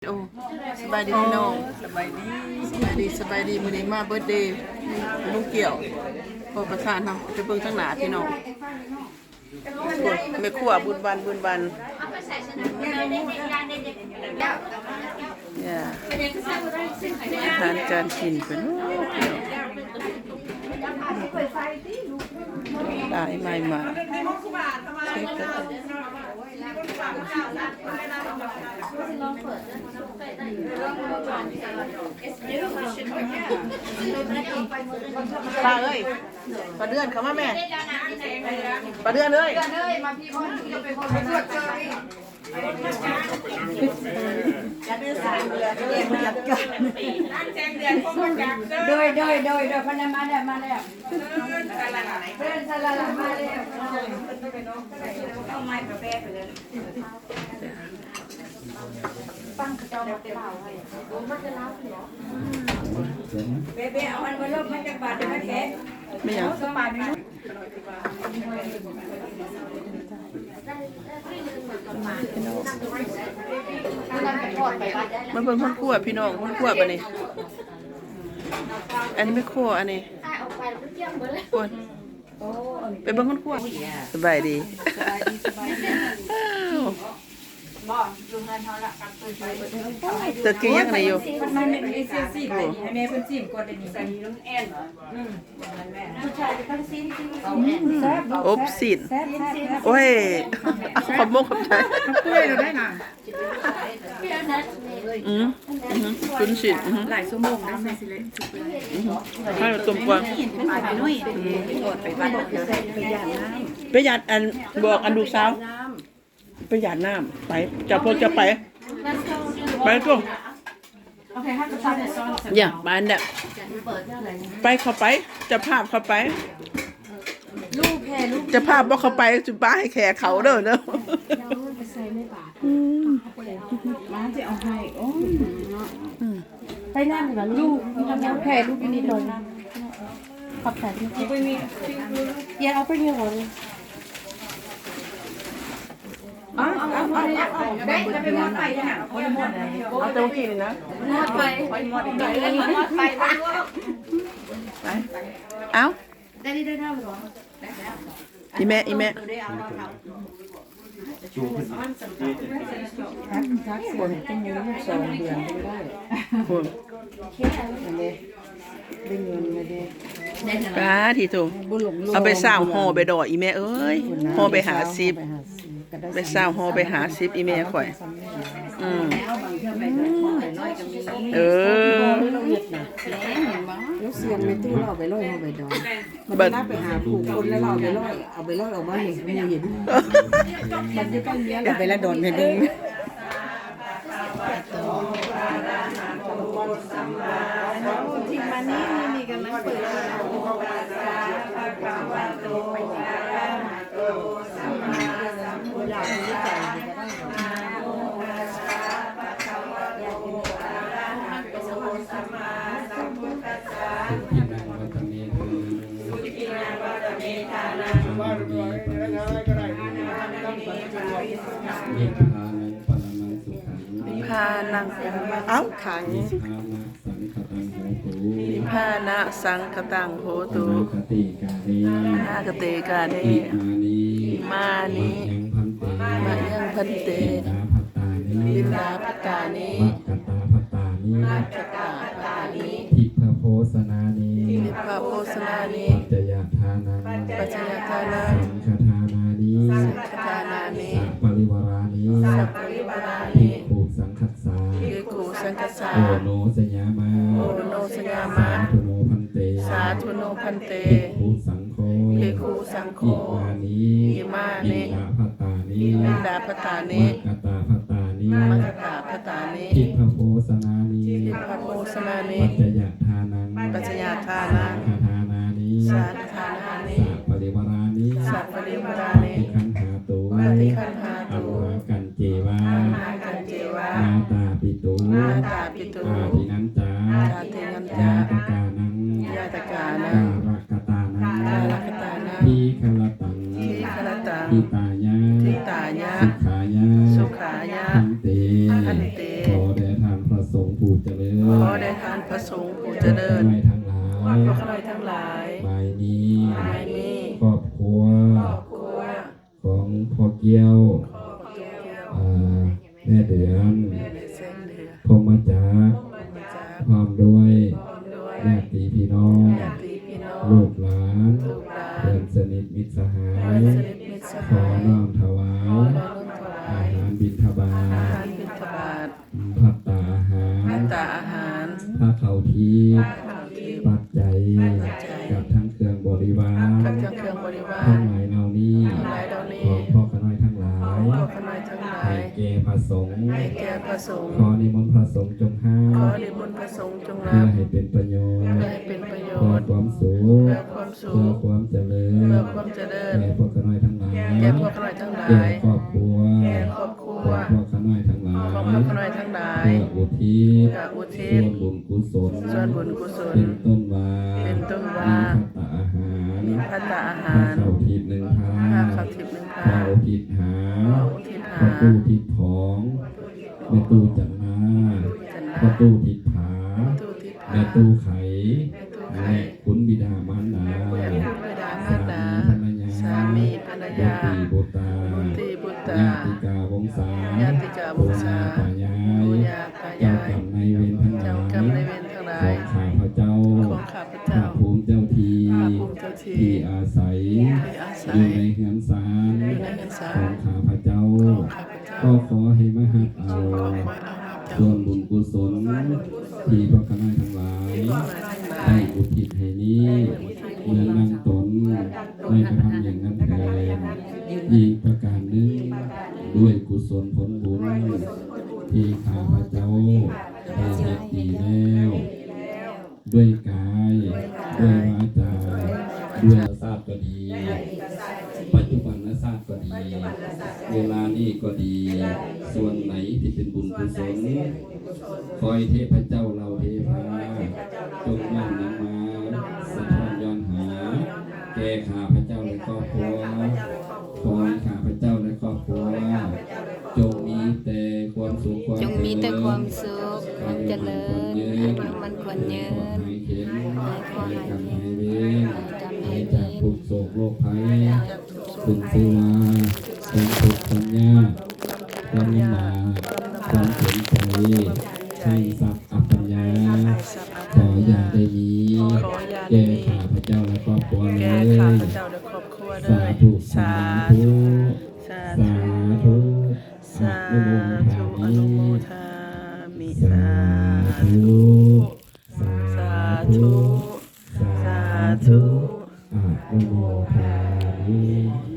ໂອ້ ສະບາຍດີພີ່ນ້ອງ ສະບາຍດີ ສະບາຍດີ ສະບາຍດີ ມື້ນີ້ມາເບີດເດย์ລຸງກ້ຽວ ຂໍປະທານນຳ ໄປເບິ່ງທາງໜ້າພີ່ນ້ອງ ແມ່ຄົວບຸນບັນ ບຸນບັນ ອາຫານການກິນເພິ່ນ ໂອ້ ພີ່ນ້ອງ ຫຼາຍມາຍມາ ປ້າເອີຍ ປ້າເດືອນເຂົ້າມາແມ່ ປ້າເດືອນເອີຍ ໂດຍ ໂດຍ ໂດຍ ເພິ່ນມາແລ້ວ ມາແລ້ວ ເພິ່ນສະຫຼະມາແລ້ວ ເອົາໄມ້ກາແຟໄປເລີຍ ເບເບ ເອົາອັນເວີລົບມາຈັກບາດເດີ ມາແຄະ ແມ່ນຫຍັງ? ມາເບິ່ງຄົນຄົວພີ່ນ້ອງ ຄົນຄົວບັດນີ້ ອັນນີ້ແມ່ຄົວ ອັນນີ້ ໄປເບິ່ງຄົນຄົວ ສະບາຍດີ ສະບາຍດີ ສະບາຍດີ ອ້າວ ບໍ່ ຢູ່ເຮືອນເຮົາລະ ກັບຄືນໄປ ເຈົ້າກິນຫຍັງນີ້ຢູ່? ໃຫ້ແມ່ເພິ່ນຊີມກ່ອນເດນີ້ ອັນ ອືມ ແຊບບໍ່? ອົບຊີ້ນ ແຊບ ແຊບ ແຊບ ໂອ້ຍ ຂອບມົກຂອບໃຈ ເປື່ອຍແລ້ວໄດ໋ນະ ອືມ ອືມ ຕຸນຊີ້ນ ອືມ ຫຼາຍຊົ່ວໂມງໄດ້ ໃສ່ຊິເລະ ອືມ ໃຫ້ຕົ້ມກ່ອນ ປານ້ອຍ ອືມ ໄປຫຍາດອັນ ບອກອັນລູກສາວ ໄປຫຍາດນ້ຳ ໄປ ເຈົ້າພວກເຈົ້າໄປ ໄປໂຕ ຢ່າ ໄປອັນເດ ໄປ ເຂົ້າໄປ ເຈົ້າພາບເຂົ້າໄປ ເຈົ້າພາບບໍ່ເຂົ້າໄປ ຊິປາໃຫ້ແຂກເຂົ້າເດີ ເດີ ອືມ ມາຊິເອົາໃຫ້ ໂອ້ຍ ອືມ ໄປນຳກັນລູກ ແຜ່ລູກຢູ່ນີ້ໂຕ ຂອບໃຈ ເອົາໄປນີ້ ເອົາໄປນີ້ກ່ອນ ເອົາ ເອົາ ເອົາ ເອົາ ໄດ້ ຈະໄປໝົດໄປນະ ບໍ່ໄດ້ໝົດ ເອົາແຕ່ມື້ກີ້ນີ້ນະ ໝົດໄປ ໝົດໄປ ໝົດໄປ ໄປ ເອົາ ໄດ້ ໄດ້ ໄດ້ ອີ່ແມ່ ອີ່ແມ່ ພັກ ພັກເສຍໃຫ້ເປັນຢູ່ສອງເດືອນໄດ້ ພຸ້ນ ອັນນີ້ ໄດ້ເງິນມາເດ້ ປາທິໂທ ເອົາໄປຊາວຫໍ່ໄປດອກ ອີ່ແມ່ເອີຍ ຫໍ່ໄປຫ້າສິບ ໄປຊາວຫໍ່ໄປຫ້າສິບ ອີ່ແມ່ຂ້ອຍ ອືມ ເອີ ລາວຊວນແມ່ຕູ້ລາວໄປຮ້ອຍຫໍ່ໄປດອກ ບັດ ບັດລາວໄປຫາຜູ້ຄົນແລ້ວລາວເອົາໄປຮ້ອຍ ເອົາໄປຮ້ອຍອອກມາໃຫ້ໝູ່ເຫັນ ມັນຢູ່ໃກ້ເມຍ ເອົາໄປລະດອນໃຫ້ເບິ່ງ ທີ່ມານີ້ ນີ້ກຳລັງເປີດ ສຸຂິນັງ ວັດຕະເມທານັງ ທານະເມ ປະນິສສັງ ນິບພານັງ ປະລະມັງສຸຂັງ ນິບພານັງ ປະລະມັງສຸຂັງ ເອົ້າ ນິບພານະ ສັງຄະຕັງ ໂຫຕຸ ນິບພານະ ສັງຄະຕັງ ໂຫຕຸ ອະນາຄະເຕ ກາເລ ອະນາຄະເຕ ກາເລ ອິມານິ ອິມານິ ມະຍັງ ພັນເຕ ມະຍັງ ພັນເຕ ປິນດາພັດຕານິ ປິນດາພັດຕານິ ມັກກະຕາພັດຕານິ ມັກກະຕາພັດຕານິ ທິບພະໂພຊະນານິ ທິບພະໂພຊະນານິ ປັດຈະຍະທານັງ ປັດຈະຍະທານັງ ສັງຄະທານານິ ສັງຄະທານານິ ສະປະລິວາລານິ ສະປະລິວາລານິ ພິກຂຸສັງຄັດສາ ພິກຂຸສັງຄັດສາ ໂອໂນຊະຍາມາ ໂອໂນຊະຍາມາ ສາທຸໂນພັນເຕ ສາທຸໂນພັນເຕ ພິກຂຸສັງ ໂຄ ພິກຂຸສັງໂຄ ອິມານິ ອິມານິ ປິນດາພັດຕານິ ປິນດາພັດຕານິ ມັກກະຕາພັດຕານິ ມັກກະຕາພັດຕານິ ທິບພະໂພຊະນານິ ທິບພະໂພຊະນານິ ປັດຈະຍະທານັງ ປັດຈະຍະທານັງ ສັງຄະທານານິ ສັງຄະທານານິ ສະປະລິວາລານິ ສະປະລິວາລານິ ປະຕິຄັນຫາຕຸ ປະຕິຄັນຫາຕຸ ອັມຫາກັນເຈວະ ອັມຫາກັນເຈວະ ມາຕາປິຕຸ ມາຕາປິຕຸ ອາທິນນຈາ ອາທິນນຈາ ຍາຕະການັງ ຍາຕະການັງ ກາລະກະຕານັງ ກາລະກະຕານັງ ທີຄະລະຕັງ ທີຄະລະຕັງ ຫິຕາຍະ ຫິຕາຍະ ສຸຂາຍະ ສຸຂາຍະ ພັນເຕ ພັນເຕ ຂໍແດ່ ຈະເລີນ ຂໍແດ່ທ່ານພະສົງຜູ້ຈະເລີນ ພວກຂ້ານ້ອຍທັງຫຼາຍ ພວກຂ້ານ້ອຍທັງຫຼາຍ ໝາຍນີ້ ໝາຍນີ້ ຄອບຄົວ ຄອບຄົວ ຂອງພໍ່ກ້ຽວ ຂອງພໍ່ກ້ຽວ ເອີ ແມ່ເດືອນ ແມ່ເດືອນ ພົມມະຈັກ ພົມມະຈັກ ພ້ອມດ້ວຍ ພ້ອມດ້ວຍ ຍາດຕິພີ່ນ້ອງ ຍາດຕິພີ່ນ້ອງ ລູກຫຼານ ລູກຫຼານ ເພື່ອນສະໜິດມິດສະຫາຍ ເພື່ອນສະໜິດມິດສະຫາຍ ຂໍນ້ອມຖວາຍ ຂໍນ້ອມຖວາຍ ອາຫານບິນທະບາດ ອາຫານບິນທະບາດ ພັດຕາອາຫານ ພັດຕາອາຫານ ພາເຂົ້າທິບ ພາເຂົ້າທິບ ປັດໄຈ ປັດໄຈ ກັບທັງເຄື່ອງບໍລິວານ ກັບທັງເຄື່ອງບໍລິວານ ທັງຫຼາຍເຫຼົ່ານີ້ ທັງຫຼາຍເຫຼົ່ານີ້ ຂອງພວກຂ້ານ້ອຍທັງຫຼາຍ ຂອງພວກຂ້ານ້ອຍທັງຫຼາຍ ໃຫ້ແກ່ພະສົງ ໃຫ້ແກ່ພະສົງ ຂໍນິມົນພະສົງຈົ່ງຮັບ ຂໍນິມົນພະສົງຈົ່ງຮັບ ເພື່ອໃຫ້ເປັນປະໂຫຍດ ເພື່ອໃຫ້ເປັນປະໂຫຍດ ເພື່ອຄວາມສຸກ ເພື່ອຄວາມ ສຸກ ເພື່ອຄວາມຈະເລີນ ເພື່ອຄວາມຈະເລີນ ແກ່ພວກຂ້ານ້ອຍທັງຫຼາຍ ແກ່ພວກຂ້ານ້ອຍທັງຫຼາຍ ແກ່ຄອບຄົວ ແກ່ຄອບຄົວ ຂອງພວກຂ້ານ້ອຍທັງຫຼາຍ ຂອງພວກຂ້ານ້ອຍທັງຫຼາຍ ເພື່ອອຸທິດ ເພື່ອອຸທິດ ສ່ວນບຸນກຸສົນ ສ່ວນບຸນກຸສົນ ເປັນຕົ້ນວ່າ ເປັນຕົ້ນວ່າ ມີພັດຕາອາຫານ ມີພັດຕາອາຫານ ພາເຂົ້າທິບໜຶ່ງພາ ພາເຂົ້າທິບໜຶ່ງພາ ຂໍອຸທິດຫາ ຂໍອຸທິດຫາ ພໍ່ຕູ້ທິດຜອງ ແມ່ຕູ້ຈັນລາ ພໍ່ຕູ້ທິດຜາ ພໍ່ຕູ້ທິດຜາ ແມ່ຕູ້ໄຂ ແມ່ຕູ້ໄຂ ແລະ ຄຸນບິດາມານດາ ແລະ ຄຸນບິດາມານດາ ສາມີພັນລະຍາ ສາມີພັນລະຍາ ບຸດຕີບຸດຕາ ບຸດຕີບຸດຕາ ຍາຕິກາວົງສາ ຍາຕິກາວົງສາ ປູ່ຍ່າຕາຍາຍ ປູ່ຍ່າຕາຍາຍ ເຈົ້າກຳນາຍເວນທັງຫຼາຍ ເຈົ້າກຳນາຍເວນທັງຫຼາຍ ຂອງຂ້າພະເຈົ້າ ຂອງຂ້າພະເຈົ້າ ພະພູມເຈົ້າທີ່ ພະພູມເຈົ້າທີ່ ທີ່ອາໄສ ທີ່ອາໄສ ຢູ່ໃນເຮືອນຊານ ຢູ່ໃນເຮືອນຊານ ຂອງຂ້າພະເຈົ້າ ຂອງຂ້າພະເຈົ້າ ກໍຂໍໃຫ້ມາຮັບເອົາ ຂໍໃຫ້ມາຮັບເອົາ ສ່ວນບຸນກຸສົນ ທີ່ພວກຂ້ານ້ອຍທັງຫຼາຍ ໄດ້ອຸທິດໃຫ້ນີ້ ເມືອນຳຕົນ ໄດ້ກະທຳຢ່າງນັ້ນເທີນ. ອີກປະການໜຶ່ງ, ດ້ວຍກຸສົນຜົນບຸນ ທີ່ຂ້າພະເຈົ້າໄດ້ເຮັດດີແລ້ວ ດ້ວຍກາຍ ດ້ວຍວາຈາ ດ້ວຍຊາດກໍດີ ປັດຈຸບັນນະຊາດກໍດີ ເວລານີ້ກໍດີ ສ່ວນໃດທີ່ເປັນບຸນກຸສົນ ຂໍໃຫ້ເທບພະເຈົ້າເຫຼົ່າເທພາ ຈົ່ງນ້ອມນຳມາສະທ້ອນຍ້ອນຫາ ແກ່ຂ້າພະເຈົ້າ ແລະ ຄອບຄົວ. ຂໍໃຫ້ຂ້າພະເຈົ້າ ແລະ ຄອບຄົວ ຈົ່ງມີແຕ່ຄວາມສຸກ ຄວາມຈະເລີນ ຈົ່ງມີແຕ່ຄວາມສຸກ ຄວາມຈະເລີນ ອາຍຸໝັ້ນຂວັນຍືນ ໃຫ້ພວກເຮົາເຫັນ ໃຫ້ພວກເຮົາເຫັນ ໃຫ້ກຳໃຫ້ເວນ ໃຫ້ກຳໃຫ້ເວນ ໃຫ້ຈາກທຸກໂສກໂລກໄພ ຂຶ້ນຊື່ວ່າ ຄວາມທຸກຄວາມຍາກ ຄວາມລຳບາກ ຄວາມເຂັນໃຈ ໄຮ້ຊັບອັບປັນຍາ ຂໍຢ່າໄດ້ມີ ແກ່ຂ້າພະເຈົ້າ ແລະ ຄອບຄົວເລີຍ ສາທຸ ສາທຸ ສາທຸ ອະນຸໂມທາມິ ສາທຸ ສາທຸ ສາທຸ ອະນຸໂມທາມິ.